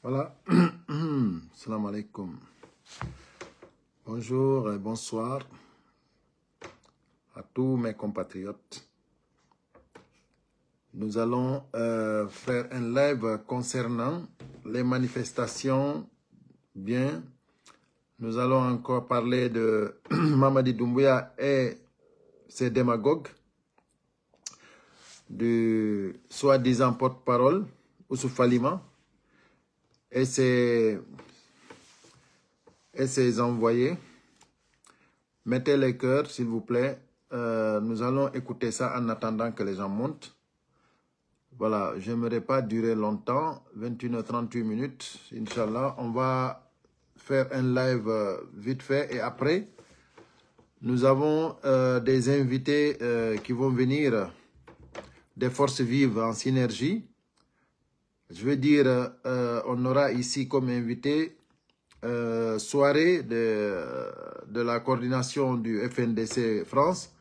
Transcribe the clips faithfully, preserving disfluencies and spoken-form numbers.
Voilà. Salam alaikum. Bonjour et bonsoir à tous mes compatriotes. Nous allons euh, faire un live concernant les manifestations. Bien, nous allons encore parler de Mamadi Doumbouya et ses démagogues, du soi-disant porte-parole, Oussouf Falima, et ses, et ses envoyés. Mettez les cœurs, s'il vous plaît. Euh, nous allons écouter ça en attendant que les gens montent. Voilà, j'aimerais pas durer longtemps, vingt et une heures trente-huit minutes, Inch'Allah. On va faire un live euh, vite fait et après, nous avons euh, des invités euh, qui vont venir, euh, des forces vives en synergie. Je veux dire, euh, on aura ici comme invité euh, soirée de, de la coordination du F N D C France.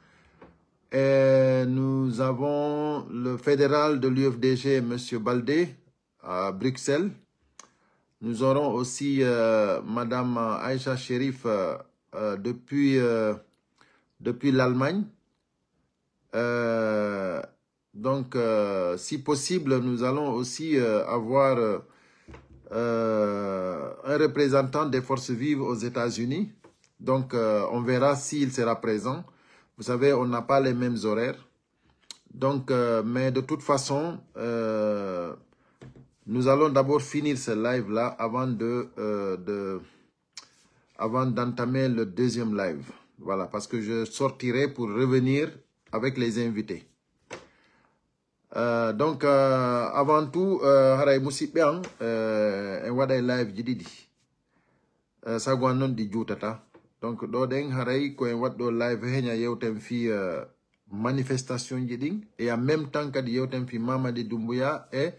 Et nous avons le fédéral de l'U F D G, Monsieur Baldé, à Bruxelles. Nous aurons aussi euh, Madame Aïcha Chérif euh, euh, depuis, euh, depuis l'Allemagne. Euh, donc, euh, si possible, nous allons aussi euh, avoir euh, euh, un représentant des forces vives aux États-Unis. Donc, euh, on verra s'il sera présent. Vous savez, on n'a pas les mêmes horaires. Donc, euh, mais de toute façon, euh, nous allons d'abord finir ce live-là avant de, euh, de, avant d'entamer le deuxième live. Voilà, parce que je sortirai pour revenir avec les invités. Euh, donc, euh, avant tout, euh, haray musidɓe an, euh, en waɗay live ji ɗiɗi. Euh, sago an non ɗi juutata. Donc, ɗo ɗen haray ko en waɗɗo live heña yewten fii euh, manifestation ji ɗin et en même temps kadi yewten fii Mamadi Doumbouya e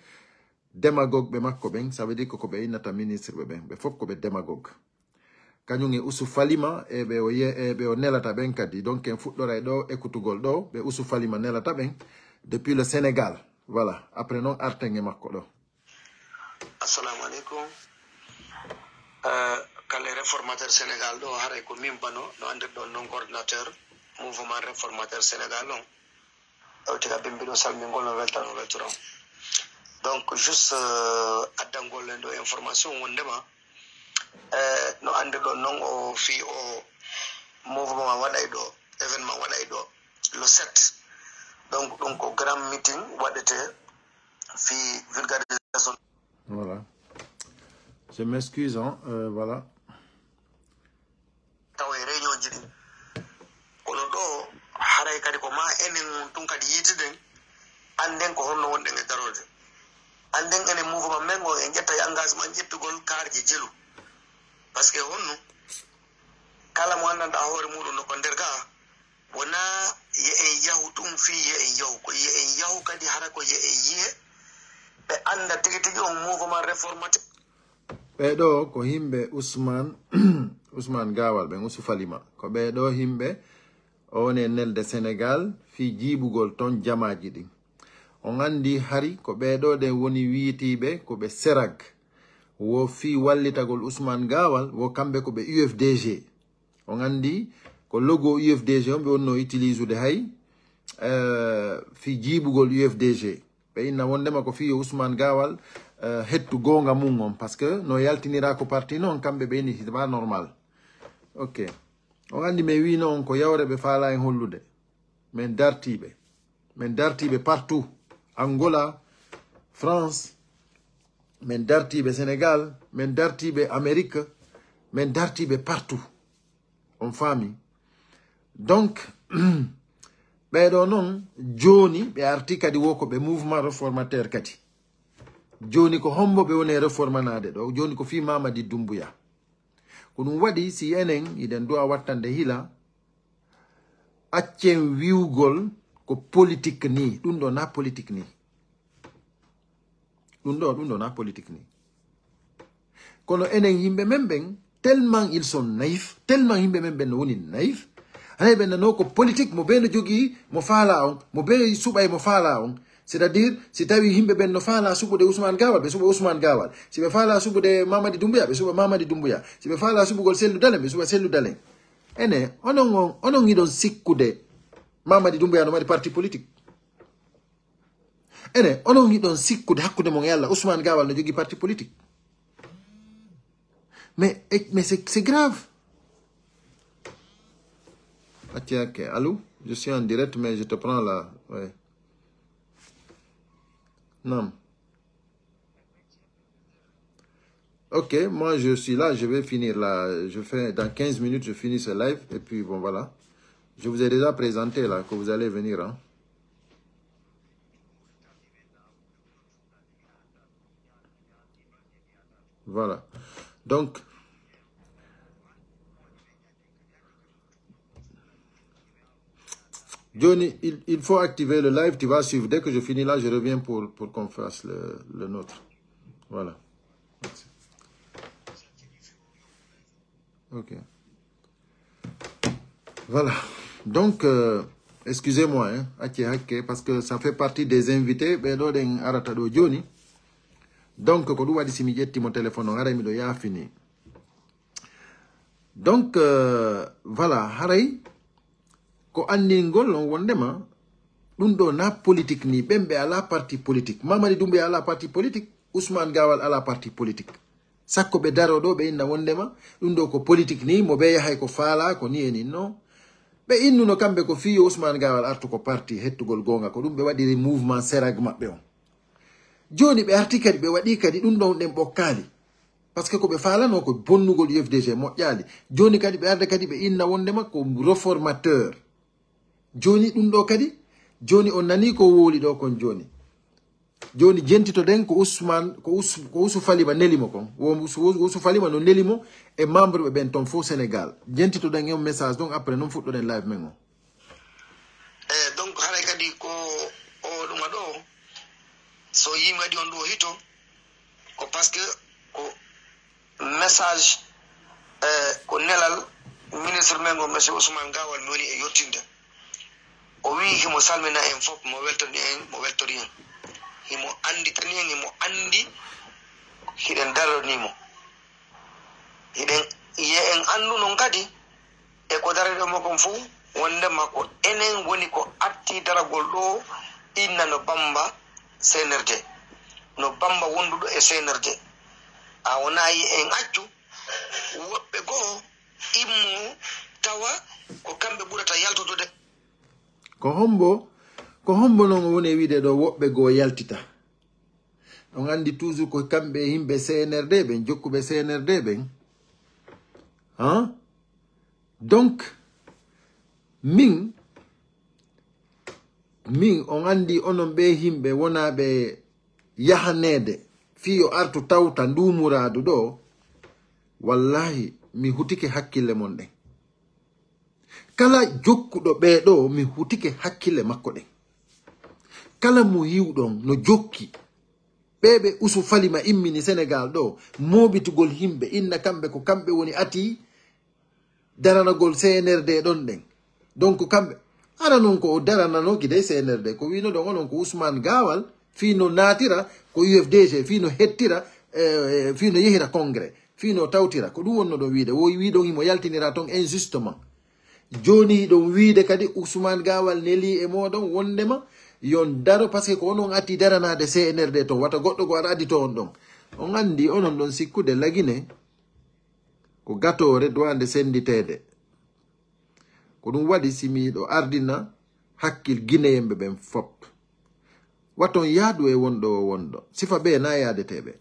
démagogue ɓe makko ɓen, ça veut dire que ko ɓe innata ministre ɓe ɓen, ɓe fof ko ɓe démagogue. Kañum e Usu Falima, e ɓe o ye-, e ɓe o nelata ɓen kadi. Donc, en fuɗɗoray ɗo ekkutugol ɗo, ɓe Usu Falima nelata ɓen depuis le Sénégal. Voilà, après non arten e makko ɗo. Assalamu alaikum. Euh, kala réformateur Sénégal ɗo, haray ko min bano, no andirɗon non coordinateur mouvement réformateur Sénégal on. Hewti ka bimbi ɗo salmingol no weltano weltoron. Donc, juste euh, addangol en ɗo information wondema euh, no andirɗon non o fii o mouvement waɗay ɗo, événement waɗay ɗo le sept. Donc, ɗum ko grand meeting waɗete fii vulgarisation. Voilà. Je m'excuse, hein. Euh, voilà. Tawa e réunion ji ɗin. Kono ɗo haray kadi ko ma enen on tun kadi yiitiden, annden ko honno wonɗen e darorde. Annden enen mouvement men on en ƴettay engagement ƴettugol kaarje jelu. Parce que honno kala mo anndanɗaa hoore muɗum no ko nder gaa, wonaa yo en yahu tun fii yo en yahu, ko yo en yahu kadi hara ko yo en yi'e, ɓe annda tigi tigi on mouvement réformateur. Ɓee ɗoo ko yimɓe Usman, Usman Gaawal ɓen, Usu Falima. Ko ɓee ɗoo yimɓe o woni e nelde Senegaal fii jiiɓugol ton jamaaji ɗin. On anndi hari ko ɓee ɗoo ɗen woni wi'itiiɓe ko ɓe serag. Wo fii wallitagol Usman Gaawal, wo kamɓe ko ɓe U F D G. On anndi ko logo U F D G on ɓe wonno utiliser hay, eh, fii jiiɓugol U F D G. Ɓe inna wondema ko fii yo Usman Gaawal eh, hettu goonga mum on, parce que no yaltiniraa ko parti non, kamɓe ɓe inni c'est pas normal. Ok. On anndi men wiino on ko yawre ɓe faalaa en hollude. Men dartiiɓe. Men dartiiɓe partout. Angola, France, men dartiiɓe Sénégal, men dartiiɓe Amérique, men dartiiɓe partout. On faami? Donc, ɓee ɗoo non, jooni ɓe arti kadi wo ko ɓe mouvement réformateur kadi. Jooni ko hombo ɓe woni e réformanaade ɗo? Jooni ko fii Mamadi Doumbouya. Ko ɗum waɗi si enen hiɗen du'a wattande hila, accen wi'ugol ko politique nii. Ɗum ɗoo na politique nii. Ɗum ɗoo, ɗum ɗoo na politique nii. Kono enen yimɓe men ɓen, tellement ils sont naïfs, tellement yimɓe men ɓen no woni naïf, hanay ɓe nanoo ko politique mo ɓe no jogii mo faalaa on, mo ɓe suɓay mo faalaa on, C'est-à-dire, si tawi yimɓe ɓen no faalaa suɓude Ousmane Gawal, ɓe suɓa Ousmane Gawal. Si ɓe faalaa suɓude Mamadi Doumbouya, ɓe suɓa Mamadi Doumbouya. Si ɓe faalaa suɓugol Cellou Dalein, ɓe suɓa Cellou Dalein. Ene, onon on, onon hiɗon sikkude Mamadi Doumbouya no mari parti politique? Ene, onon hiɗon sikkude hakkunde mon e Allah, Ousmane Gawal no jogii parti politique? Mais, eh, mais c'est, c'est grave. Ok, ok. Allô? Je suis en direct, mais je te prends là. Ouais. Non. Ok, moi je suis là, je vais finir là. Je fais, dans quinze minutes, je finis ce live. Et puis bon, voilà. Je vous ai déjà présenté là, que vous allez venir, hein. Voilà. Donc, Johnny, il, il faut activer le live, tu vas suivre. Dès que je finis là, je reviens pour, pour qu'on fasse le, le nôtre. Voilà. Ok. Voilà. Donc, euh, excusez-moi, hein, acce hakke, parce que ça fait partie des invités, ɓe ɗo ɗen arata ɗo jooni. Donc, ko ɗum waɗi si mi ƴetti mo téléphone on, haray miɗo yaafini. Donc, euh, voilà, haray ko anndingol on wondema ɗum ɗo na politique ni, ɓen ɓe ala parti politique. Mamadi Doumbouya ala parti politique, Ousmane Gawal ala parti politique. Sakko ɓe daro ɗo, ɓe inna wondema ɗum ɗo ko politique ni, mo ɓe yahay ko faala, ko ni e ni, non. Ɓe innuno kamɓe ko fii yo Ousmane Gawal artu ko parti hettugol goonga, ko ɗum ɓe waɗiri mouvement serag maɓɓe on. Jooni ɓe arti kadi, ɓe waɗi kadi ɗum ɗon ɗen ɓokkaali. Parce que ko ɓe faalano ko bonnugol U F D G moƴƴaali. Jooni kadi ɓe arda kadi ɓe inna wondema ko réformateur. Jooni ɗum ɗo kadi, jooni on nani ko wowli ɗo kon jooni. Jooni jentitoɗen ko Ousmane, ko Ous-, ko Ousou Falima neli mo kon. Wo Ousou, Ousou Falima no neli mo e membre ɓe ɓen ton fof Sénégal. Jentitoɗen e on message ɗon, après non fuɗɗoɗen live men on. E donc haray kadi ko o ɗuma ɗo, so yimɓe waɗi on ɗo hito, ko parce que ko message, eh, ko nelal ministre men ngo, monsieur Ousmane Gawal, mi woni e yottinde. O wi'i himo salmina en fof, mo weltani en, mo weltori en. Himo annditani en, himo anndi hiɗen darani mo. Hiɗen, ye en anndu non kadi, e ko daraniɗon mo kon fof, wondema ko enen woni ko arti daragol ɗo, inna no Bamba C N R D, no Bamba wonduɗo e C N R D. A wona ye en accu woɓɓe goo immo tawa ko kamɓe ɓurata yaltodude. Ko hombo, ko hombo non o woni e wiide ɗo woɓɓe goo yaltita? On anndi toujours ko kamɓe e yimɓe C N R D ɓen, jokkuɓe C N R D ɓen. Hein? Donc, min, min, on anndi onon ɓe yimɓe wonaaɓe yahaneede fii yo artu tawta nduu muraadu ɗo, wallahi, mi hutike hakkille mon ɗen. Kala jokkuɗo ɓee ɗoo, mi hutike hakkille makko ɗen. Kala mo yi'uɗon no jokki, ɓee ɓe Ousou Falima immini Senegal ɗoo, moobitugol yimɓe, inna kamɓe ko kamɓe woni ati daranagol C N R D ɗon ɗen. Donc kamɓe, hara non ko o daranano gidey C N R D, ko wino ɗon onon ko Ousmane Gawal, fii no naatira ko U F D G, fii no hettira, eh, fii no yehira congrès, fii no tawtira. Ko ɗum wonno ɗon wiide. Wo wiɗon himo yaltinira ton injustement. Jooni hiɗon wiide kadi Ousmane Gawal neli e mooɗon wondema yon daro, parce que ko onon ati daranaade C N R D ton, wata goɗɗo ko ara addi to on ɗon. On anndi onon ɗon sikkude Lagine ko gatoore duwaande sennditeede. Ko ɗum waɗi si miɗo ardina hakkil Gineyenɓe ɓen fop. Waton yaadu e wonɗo o wonɗo. Sifa ɓe na yaadetee ɓe.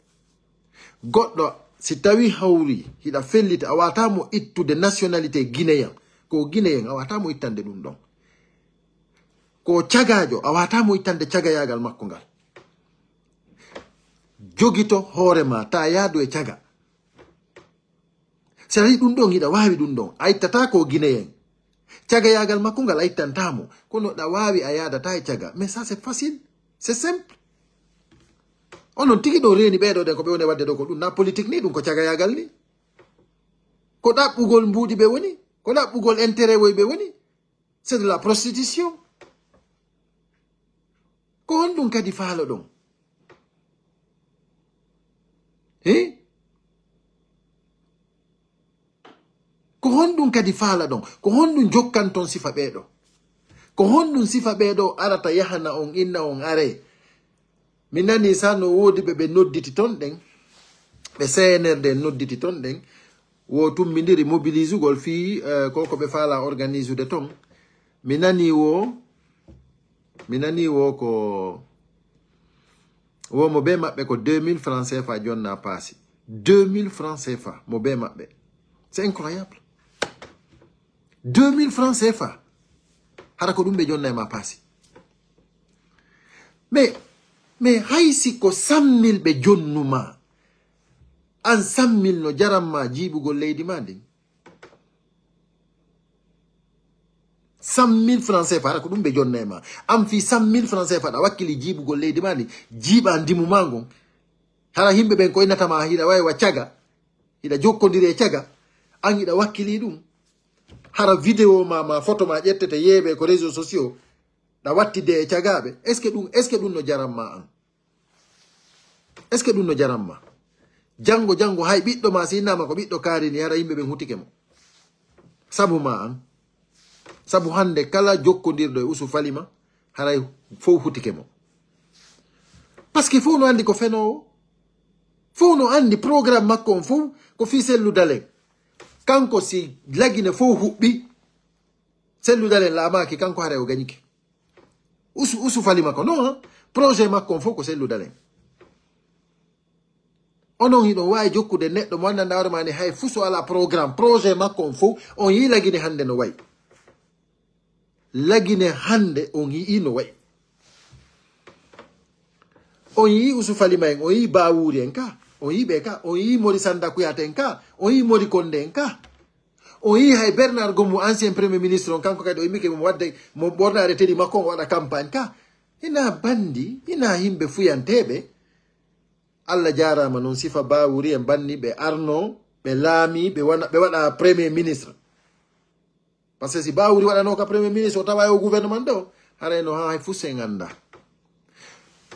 Goɗɗo si tawi hawri hiɗa felliti, a wata mo ittude nationalité guinéen. Ko guinéen, a wata mo ittande ɗum ɗon. Ko cagaajo, a wata mo ittande cagayaagal makko ngal. Jogito hoore ma, ta yaadu e caga. Si a yi'i ɗum ɗon, hiɗa waawi ɗum ɗon. A ittataa ko Gineyen. Cagayaagal makko ngal a ittantaa mo. Kono ɗa waawi a yaadataa e caga. Mais ça, c'est facile. C'est simple. Onon tigi ɗon reeni ɓee ɗoo ɗen ko ɓe woni waɗde ɗoo ko ɗum. Na politique ni, ɗum ko cagayaagal ni. Ko ɗaɓɓugol mbuuɗi ɓe woni. Ko ɗaɓɓugol intérêt woy ɓe woni. C'est de la prostitution. Ko honɗun kadi faaloɗon? He? Ko honɗun kadi faalaɗon? Ko honɗun jokkanton sifa ɓee ɗoo? Ko honɗun sifa ɓee ɗoo arata yahana on, inna on aree? Mi nanii sa no woodi ɓe ɓe nodditi ton ɗen, ɓe C N R D nodditi ton ɗen, wo tummindiri mobilisugol fii, eh, ko ko ɓe faalaa organisude ton. Mi nanii wo, mi nanii wo ko, wo mo bee maɓɓe ko deux mille francs C F A jonnaa paasi. Deux mille francs C F A mo bee maɓɓe. C'est incroyable. Deux mille francs C F A. Hara ko ɗun ɓe jonnay ma paasi. Mais, mais hay si ko cent mille ɓe jonnu ma, an cent mille no jaran ma jiiɓugol leydi ma ndin? Cent mille francs C F A, hara ko ɗun ɓe jonnay ma. An fii cent mille francs C F A ɗa wakkili jiiɓugol leydi ma ndin, jiiɓa ndimu ma ngon. Hara yimɓe ɓen ko innata ma hiɗa wawi wa caga, hiɗa jokkondiri e caga, an hiɗa wakkili ɗun. Hara vidéo ma, ma photo ma ƴettete yeeɓe ko réseaux sociaux, ɗa wattide e cagaaɓe. Est-ce que ɗun, est-ce que ɗun no jaran ma an? Est-ce que ɗun no jaran ma? Janngo, janngo, hay ɓiɗɗo ma si innama ko ɓiɗɗo kaari ni, hara yimɓe ɓen hutike mo. Sabu ma an. Sabu hande kala jokkondirɗo e Usu Falima, haray fow hutike mo. Parce que fow no andi ko fenoowo. Fow no andi programme makko on fow ko fii Sellu Dalen. Kanko si Lagine fow huɓɓi, Sellu Dalen laamaaki, kanko haray o gañike. Usu, Usu Falima ko non, projet makko on fow ko Sellu Dalen. Onon hiɗon waawi jokkude neɗɗo mo anndanɗaa hoore maa ni hay fuu so alaa programme, projet makko on fow, on yi'ii Lagine hannde no wayi. Lagine hannde on yi'ii no wayi. On yi'ii Usu Falima en, on yi'ii Baawuuri en ka, on yi'ii ɓe ka, on yi'ii Mori Sannda Kuyaate en ka, on yi'ii Mori Konnde en ka. On yi'ii hay Bernard Gomu, ancien premier ministre on, kanko kadi o immike mo wadde, mo ɓornaade teni makko on o waɗa campagne ka. Hinaa banndi, hinaa yimɓe fuyanteeɓe. Alla jaaraama non, sifa Baawuri en banni ɓe arno, ɓe laami, ɓe wana, ɓe waɗa premier ministre. Parce que si Baawuri waɗanoo ka premier ministre, o tawa e o gouvernement ɗo, haray no haa hay fuu sen anndaa.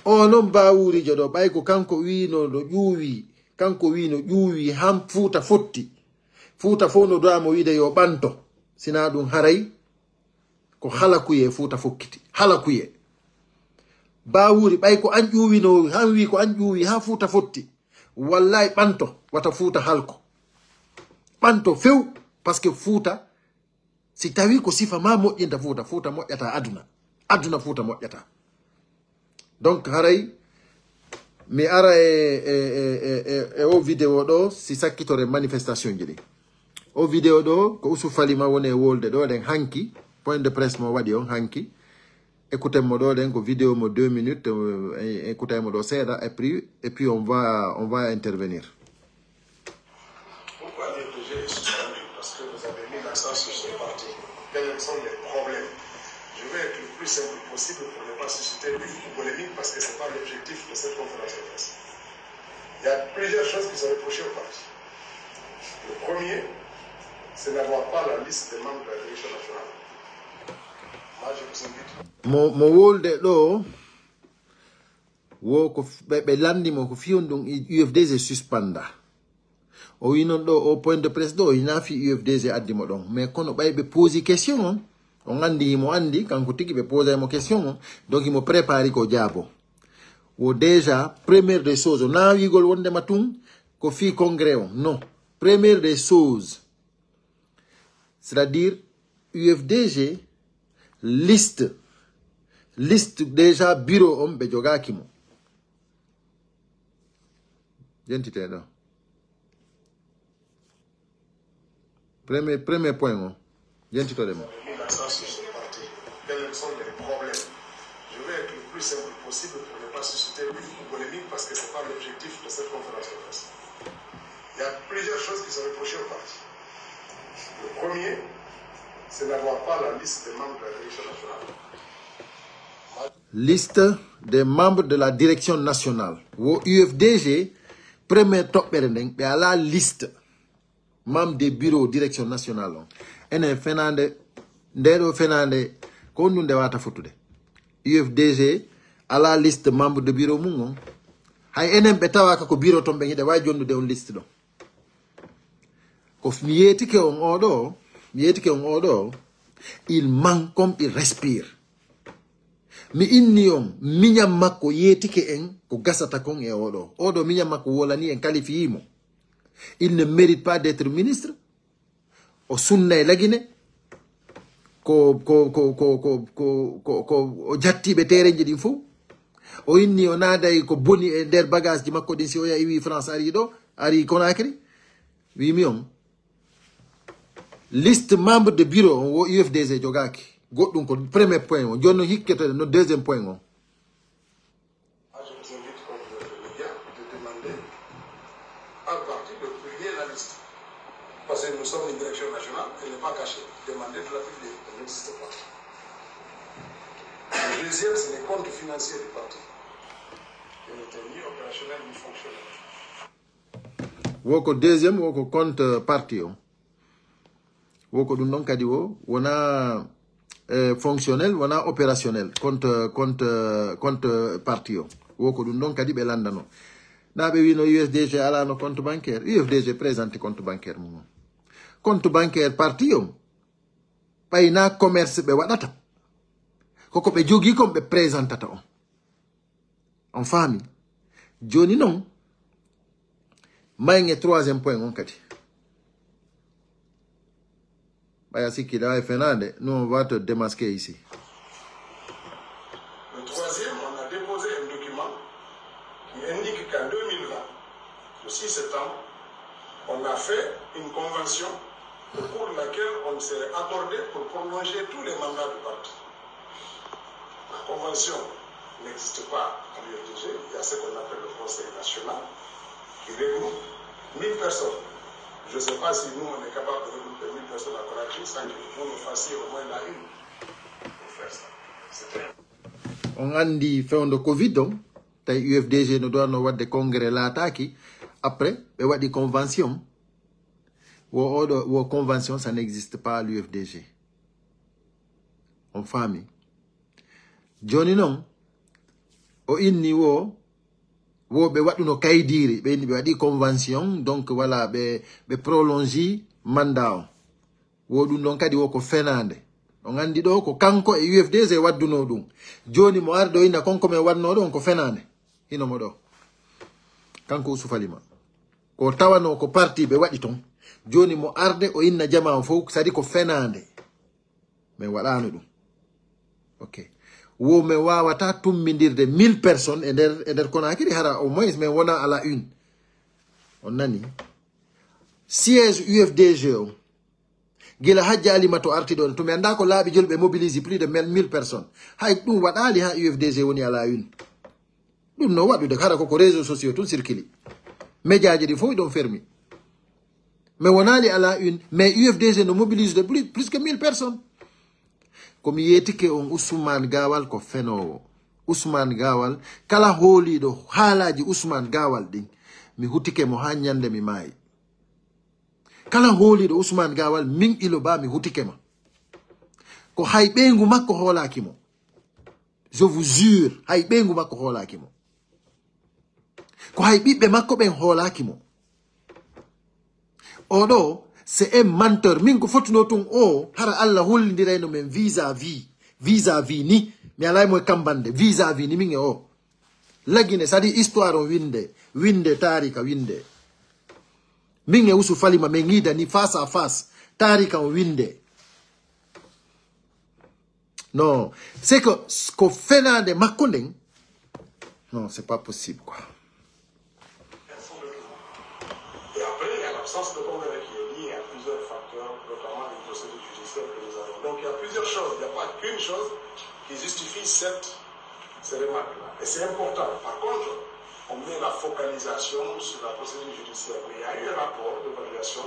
O non Baawuriijo ɗo, ɓay ko kanko wiino no ƴuuwi, kanko wiino ƴuuwi han Fuuta fotti. Fuuta fow no do'a mo wiide yo ɓanto. Sinaa ɗun haray ko halakuyee Fuuta fokkiti. Halakuyee. Baawuri, ɓay ko an ƴuuwinoo, han wii ko an ƴuuwi haa Fuuta fotti. Wallaahi ɓanto, wata Fuuta halko. Ɓanto few, parce que Fuuta, si tawii ko sifa maa moƴƴinta Fuuta, Fuuta moƴƴataa aduna. Aduna Fuuta moƴƴataa. Donc, haray, mi ara e, e, e, e, e, e o vidéo ɗo, si sakkitore manifestation ji ɗi. O vidéo ɗo, ko Usu Falima woni e wolde ɗo, ɗen hanki, point de presse mo waɗi on hanki. Écoutez mo ɗo, ɗen ko vidéo mo deux minutes, euh, écoutez mo ɗo seeɗa, et puis, et puis on va, on va intervenir. Pourquoi dire que j'ai suspendu ? Parce que vous avez mis l'accent sur ce parti. Quels sont les problèmes ? Je vais être le plus simple possible pour ne pas susciter une polémique, parce que c'est pas l'objectif de cette conférence de presse. Il y a plusieurs choses qui sont reprochées au parti. Le premier, c'est n'avoir pas la liste des membres de la direction nationale. Moi, je vous invite. Mo, mo wolde ɗo, wo ko f-, ɓe, ɓe lanndi mo ko fiyon ɗum i-, U F D G suspenda. O wi non ɗo, o point de presse ɗo, o hinaa fi U F D G addi mo ɗon. Mais kono ɓay ɓe posi question on, on anndi himo anndi, kanko tigi ɓe posay mo question on, donc himo prépari ko jaabo. Wo déjà, première des choses, o naawigol wondema tun ko fii congrès on. Non. Première des choses, c'est-à-dire, U F D G, liste, liste déjà bureau on ɓe jogaaki mo. Jentite ɗo. Premier, premier point on. Jentitoɗe mo. Quels sont les problèmes ? Je vais être le plus simple possible pour ne pas susciter une polémique parce que c'est pas l'objectif de cette conférence de presse. Il y a plusieurs choses qui sont reprochées au parti. Le premier, c'est n'avoir pas la liste des membres de la direction nationale. Liste des membres de la direction nationale. Wo U F D G, premier toɓɓere nden, ɓe alaa liste. Membre des bureaux direction nationale on. Enen fenaande, nde ɗo fenaande, ko honɗun nde wata fottude? U F D G alaa liste membre de bureau mum on. Hay enen ɓe tawaaka ko bureau ton ɓen, hiɗa waawi jonnude on liste ɗon. Ko f-, mi yeetike on oo ɗoo, mi yeetike on oo ɗoo, il ment comme il respire. Mi inni on, miñan makko yeetike en ko gasata kon e oo ɗoo. Oo ɗoo miñan makko wolani en, kalifiyii mo. Il ne mérite pas d'être ministre. O sunnay Lagine. Ko, ko, ko, ko, ko, ko, ko, ko o jattiiɓe teerenji ɗin fow. O inni o naaday ko boni e nder bagaasji makko ɗin, si o yahi wi France, ari ɗoo, ari Conakry. Wiimi on, liste membre de bureau on wo U F D G jogaaki. Goɗɗum ko premier point on. Jooni non hikkete no deuxième point on. Moi, je vous invite, comme le, le gars, de demander à partir de publier la liste. Parce que nous sommes une direction nationale, elle n'est pas cachée. Demandez de la publier, elle n'existe pas. Le deuxième, c'est les comptes financiers du parti, qui n'étaient ni opérationnels ni fonctionnels. Wo ko deuxième, wo ko compte parti on. Wo ko ɗum ɗon kadi wo wona, eh, fonctionnel, wona opérationnel, compte, compte, compte parti o. Wo ko ɗum ɗon kadi ɓe lanndano. Na ɓe wino U F D G alano compte bancaire. U F D G présente compte bancaire mum on. Compte bancaire parti o, ɓay na commerce ɓe waɗata. Koko ɓe jogii kon ɓe présentata on. On faami? Jooni non, mayen e troisième point on kadi. Ɓaya sikki ɗa e fenaande, nous on va te démasquer ici. Le troisième, on a déposé un document qui indique qu'en deux mille vingt, le six septembre, on a fait une convention au cours de laquelle on s'est accordé pour prolonger tous les mandats du parti. La convention n'existe pas à l'U F D G. Il y a ce qu'on appelle le Conseil national qui regroupe mille personnes. Je ne sais pas si nous, on est capable de regrouper mille personnes à Conakry sans que vous nous fassiez au moins la une pour faire ça. C'est très On anndi fewndo covid on, tawi U F D G no dowanno waɗde congrès laataaki, après ɓe waɗi convention. Wo oɗo, wo convention, ça n'existe pas à l'U F D G. On faami? Jooni non, o inni wo, wo ɓe waɗuno kaydiiri, ɓe inni ɓe waɗi convention, donc voilà, ɓe, ɓe prolonge mandat on. Wo ɗum ɗon kadi wo ko fenaande. On anndi ɗo ko kanko e U F D G waddunoo ɗum. Jooni mo ari ɗo inna kon ko men waɗnoo ɗon ko fenaande. Hino mo ɗo. Kanko Usufa Lima. Ko tawanoo ko parti ɓe waɗi ton. Jooni mo arde o inna jamaa on fow, sadi ko fenaande. Men waɗaano ɗum. Ok. Wo men waawataa tummbindirde mille personnes e nder, e nder Conakry, hara au moins men wona à la une. On nani? Siège U F D G on, gila Hajji Alimatu arti ɗon, to mi anndaa ko laaɓi joli ɓe mobilise plus de mille personnes. Hay ɗum waɗaali haa U F D G woni à la une. Ɗum no waɗude, hara ko ko réseaux sociaux tun circule. Médiaji ɗin fof ɗon fermi. Mi wonaali à la une, mais U F D G no mobilise de plus, plus que mille personnes. Ko mi yeetike on, Ousmane Gawal ko fenoowo. Ousmane Gawal, kala hooliiɗo haalaaji Ousmane Gawal ɗin, mi hutike mo haa ñande mi maayi. Kala hooliiɗo Ousmane Gawal, min Ilo Ba, mi hutike ma. Ko hay ɓeyngu makko hoolaaki mo. Je vous jure, hay ɓeyngu makko hoolaaki mo. Ko hay ɓiɓɓe makko ɓen hoolaaki mo. Oɗo, c'est un menteur. Min ko fotunoo tun o, hara Alla hollindirayno men vis-à-vis. Vis-à-vis ni. Mi alay mo e kambande. Vis-à-vis ni min e o. Lagine, c'est-à-dire histoire on winde. Winde, taarika winde. Min e Usu Falima, men ŋiida ni face à face. Taarika on winde. Non, c'est que ko fenaande makko nden. Non, c'est pas possible, quoi. Et après, il y a l'absence de congrès qui est liée à plusieurs facteurs, notamment une procédure judiciaire que nous avons. Donc, il y a plusieurs choses. Il n'y a pas qu'une chose qui justifie cette, ces remarques-là. Et c'est important. Par contre, on met la focalisation sur la procédure judiciaire. Mais il y a eu un rapport d'évaluation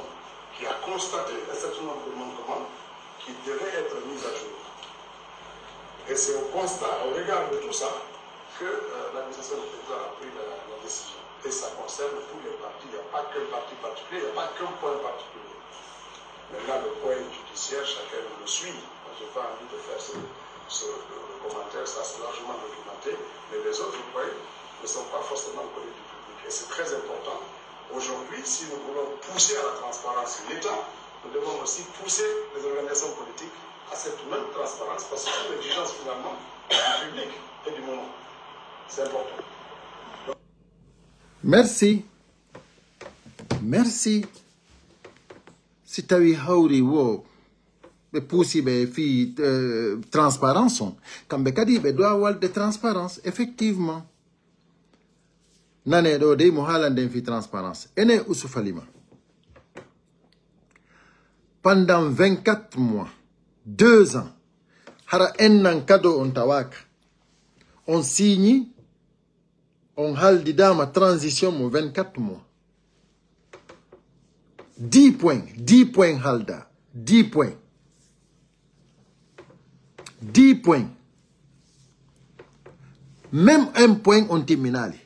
qui a constaté un certain nombre de manquements qui devaient être mis à jour. Et c'est au constat, au regard de tout ça, que, euh, l'administration du territoire a pris la, la décision. Et ça concerne tous les partis. Il n'y a pas qu'un parti particulier, il n'y a pas qu'un point particulier. Maintenant, le point judiciaire, chacun le suit. Moi, j'ai pas envie de faire ce, Ce commentaire, ça c'est largement documenté, mais les autres points ne sont pas forcément connus du public. Et c'est très important. Aujourd'hui, si nous voulons pousser à la transparence l'État, nous devons aussi pousser les organisations politiques à cette même transparence, parce que c'est l'exigence finalement du public et du moment. C'est important. Merci. Merci. Si tawi hawri wo ɓe puusi ɓe fii eh, transparence on, kamɓe kadi ɓe doit walde transparence effectivement. Nane ɗo dey mo haalanden fii transparence, ene usufalima pendant vingt-quatre mois, deux ans, hara ennan kado on tawaka, on signe, on haldidama transition mo vingt-quatre mois. Dix points, dix points halda, dix points. Dix points. Même un point on timminali.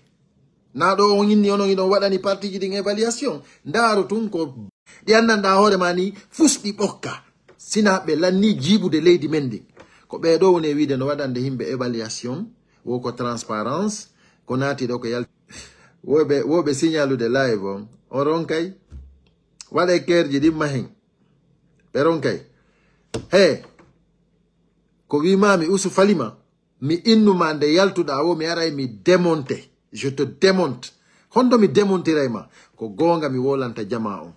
Na ɗo on inni onon iɗon waɗani partiji ɗin évaluation. Ndaaru tun ko ɗi anndanɗaa hoore ma ni fus ɗi ɓokka. Sina ɓe lanni jiiɓude leydi men ndin. Ko ɓee ɗo woni e wiide no waɗande yimɓe évaluation, wo ko transparence, ko naati ɗo ko yal. Woɓe woɓe signalude live on, on ronkay waɗe kerji ɗin mahen. Ɓe ronkay. He ko wimami usu falima. Mi innuma nde yaltuɗaa wo mi aray mi démonte. Je te démonte. Honɗo mi démontiray ma? Ko goonga mi wolanta jamaa on.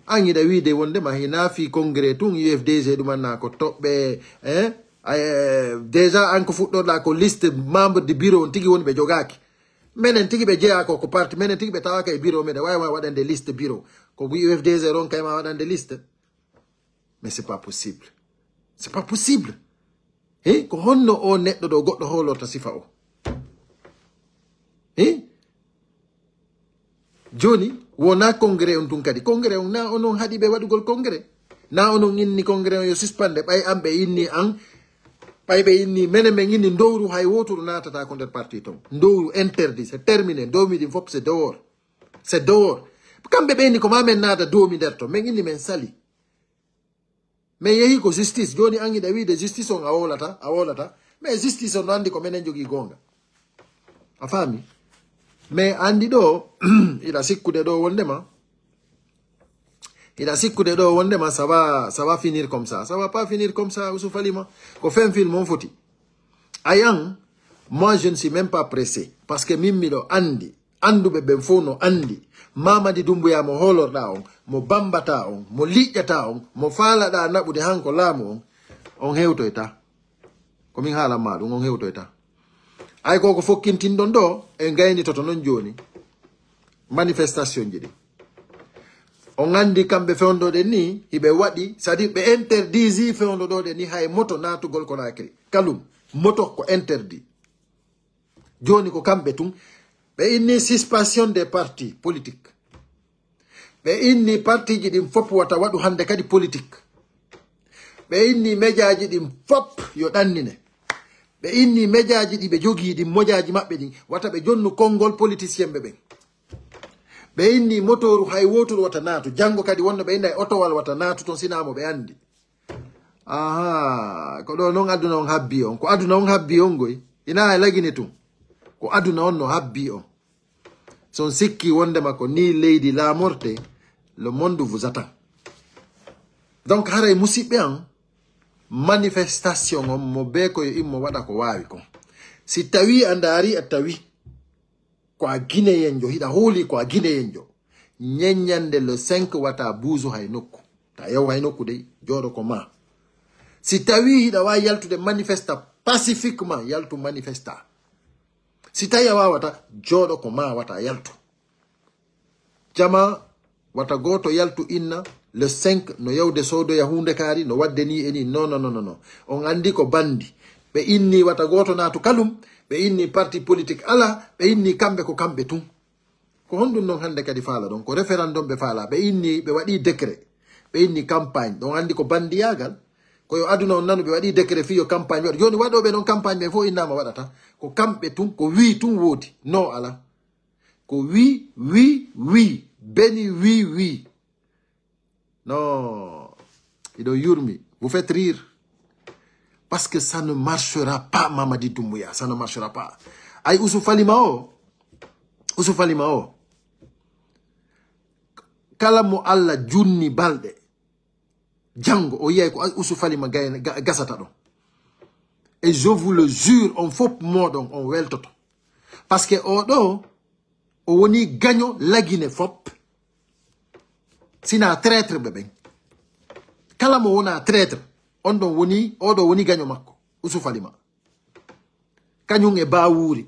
An hiɗa wiide wonde ma hina fii congrès tun U F D G ɗuman na ko toɓɓe eh? Déjà an ko fuɗɗorɗaa ko liste membre de bureau on tigi woni ɓe jogaaki. Menen tigi ɓe jeyaa ko ko parti menen tigi ɓe tawaka e bureau meɗen wawi ma waɗande liste bureau ko U F D G ɗon kay ma waɗande liste. Mais c'est pas possible. C'est pas possible. Hein? Ko honno o neɗɗo ɗo goɗɗo hoolorta sifa o? Hein? Joni wona congrès on tun kadi congrès on na onon haɗi ɓe waɗugol congrès na onon inni congrès on yo suspende ɓay an ɓe inni an ɓay ɓe inni menen men inni ndowru hay woturu natata ko nder parti ton ndowru interdit c'est terminé ndomi ɗin fof c'est dehors c'est dehors kamɓe ɓe inni ko ma men naata domi nder ton men inni men sali. Men yehi ko justice joni an hiɗa wiide justice on a wolata a wolata mais justice on no andi ko menen jogii goonga. A faami? Mais andi ɗo hiɗa sikkude ɗo wondema hiɗa sikkude ɗo wondema ça va ça va finir comme ça ça va pas finir comme ça usu falima ko fen film on foti. Ayan moi je ne suis même pas pressé parce que min miɗo andi annduɓe ɓen fow no anndi mamadi dumbuya mo hoolorɗaa on mo bambataa on mo liƴƴataa on mo faalaɗaa naɓude hanko laamu on on hewtoyta ko min haalan ma ɗum on hewtoyta ay koko fokkintinɗon ɗo en gaynitoto non jooni manifestation ji ɗi on anndi kamɓe fewndo ɗen ni hiɓe waɗi c'est à dire ɓe interdisi fewndo ɗo ɗen ni hay moto naatugol ko naakiri kalum moto ko interdit Jooni ko kamɓe tun ɓe inni suspension des partis politiques. Ɓe inni partiiji ɗin fof wata waɗu hannde kadi politique. Ɓe inni mejaaji ɗin fof yo ɗannine. Ɓe inni mejaaji ɗi ɓe jogii ɗin mojaaji maɓɓe ɗin wata ɓe jonnu konngol politisiyenɓe ɓen. Ɓe inni motooru hay wooturu wata naatu. Janngo kadi wonno ɓe inna e otowal wata naatu ton sinaa mo ɓe anndi. Aha, ko ɗo non aduna on habbi on. Ko aduna on habbi on goy. Ina e lagine tun. Ko aduna on no habbi on. Si on sikki wondema ko ni leydi laamorte, le monde vous attend. Donc haray musiɓɓe an manifestation on mo bee ko yo immo waɗa ko waawi kon. Si tawi a ndaari a tawi ko a gineyenjo hiɗa hooli ko a gineyenjo ñeññande le cinq wata buusu hay nokku ta yaw hay nokku dey jooɗo ko ma si tawi hiɗa wawi yaltude manifesta pacifiquement yaltu manifesta si tawi a wawata jooɗo ko ma wata yaltu jama wata gooto yaltu inna le cinq no yawde soodoya huunde kaari no wadde ni e ni non non non non on anndi ko banndi ɓe inni wata gooto naatu kalum ɓe inni parti politique ala ɓe inni kamɓe ko kamɓe tun ko honɗum non hannde kadi faala ɗon ko référendum ɓe faala ɓe inni ɓe waɗi décret ɓe inni campagne ɗon anndi ko banndiyaagal ko yo aduna on nanu ɓe waɗi décret fii yo campagne waɗu jooni waɗooɓe non campagne ɓe fof innama waɗata ko kamɓe tun ko wii tun woodi no ala Ko wi, wi, wi. Beni wi, wi. Non. Hiɗon yurmi. Vous faites rire. Parce que ça ne marchera pas, Mamadi Doumbouya, ça ne marchera pas. Ay Ousou Falima o, Ousou Falima o, kala mo Allah junni balɗe, janngo o yiyay ko Ousou Falima gay-, ga-, gasata ɗon. Et je vous le jure, on fof moɗon, on weltoto. Parce que o ɗo, o woni gaño Lagine fof. Sina traitre ɓe ɓen. Kala mo wona traitre, on ɗon woni, o ɗo woni gaño makko, Ousou Falima. Kañum e Bawuri.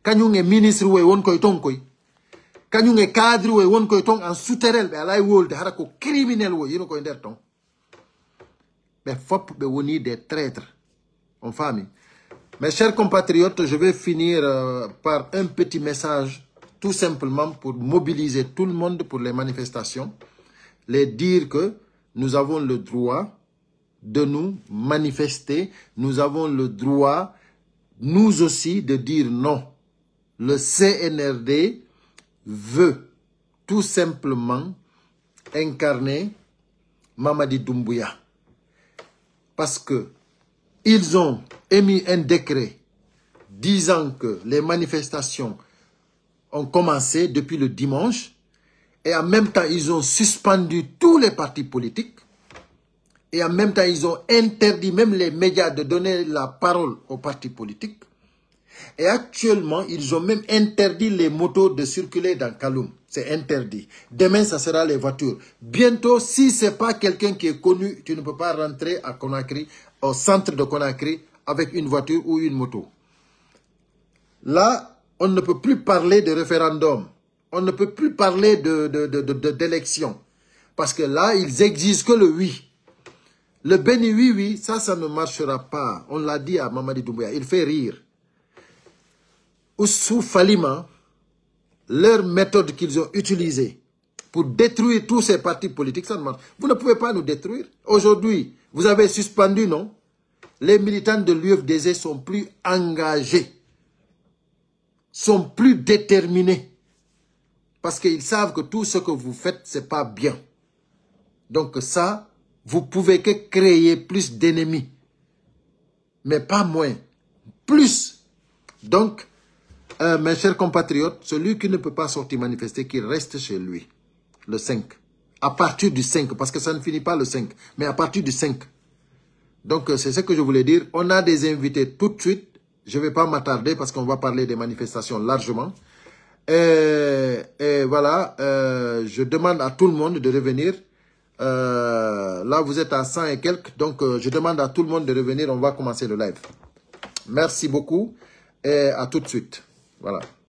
Kañum e ministre woy won koy ton koy. Kañum e cadre woy won koy ton en souterrain, ɓe alay wolde, hara ko criminel woy, yino koy nder ton. Ɓe fof ɓe woni des traîtres. On faami. Mes chers compatriotes, je vais finir, euh, par un petit message, tout simplement pour mobiliser tout le monde pour les manifestations, les dire que nous avons le droit de nous manifester, nous avons le droit, nous aussi, de dire non. Le C N R D veut tout simplement incarner Mamadi Doumbouya. Parce que ils ont émis un décret disant que les manifestations ont commencé depuis le dimanche et en même temps, ils ont suspendu tous les partis politiques et en même temps, ils ont interdit même les médias de donner la parole aux partis politiques. Et actuellement, ils ont même interdit les motos de circuler dans Kaloum. C'est interdit. Demain, ça sera les voitures. Bientôt, si c'est pas quelqu'un qui est connu, tu ne peux pas rentrer à Conakry, au centre de Conakry, avec une voiture ou une moto. Là, on ne peut plus parler de référendum. On ne peut plus parler de, de, de, de, de, d'élection. Parce que là, ils exigent que le oui. Le béni oui, oui, ça, ça ne marchera pas. On l'a dit à Mamadi Doumbouya. Il fait rire. Ousou Falima, leur méthode qu'ils ont utilisée pour détruire tous ces partis politiques, ça ne marche. Vous ne pouvez pas nous détruire. Aujourd'hui, vous avez suspendu, non ? Les militants de l'U F D G sont plus engagés, sont plus déterminés, parce qu'ils savent que tout ce que vous faites, c'est pas bien. Donc ça, vous pouvez que créer plus d'ennemis, mais pas moins, plus. Donc, euh, mes chers compatriotes, celui qui ne peut pas sortir manifester, qu'il reste chez lui, le cinq. À partir du cinq, parce que ça ne finit pas le cinq, mais à partir du cinq. Donc, euh, c'est ce que je voulais dire. On a des invités tout de suite. Je vais pas m'attarder parce qu'on va parler des manifestations largement. Et, et voilà, euh, je demande à tout le monde de revenir. Euh, là, vous êtes à cent et quelques. Donc, euh, je demande à tout le monde de revenir. On va commencer le live. Merci beaucoup et à tout de suite. Voilà.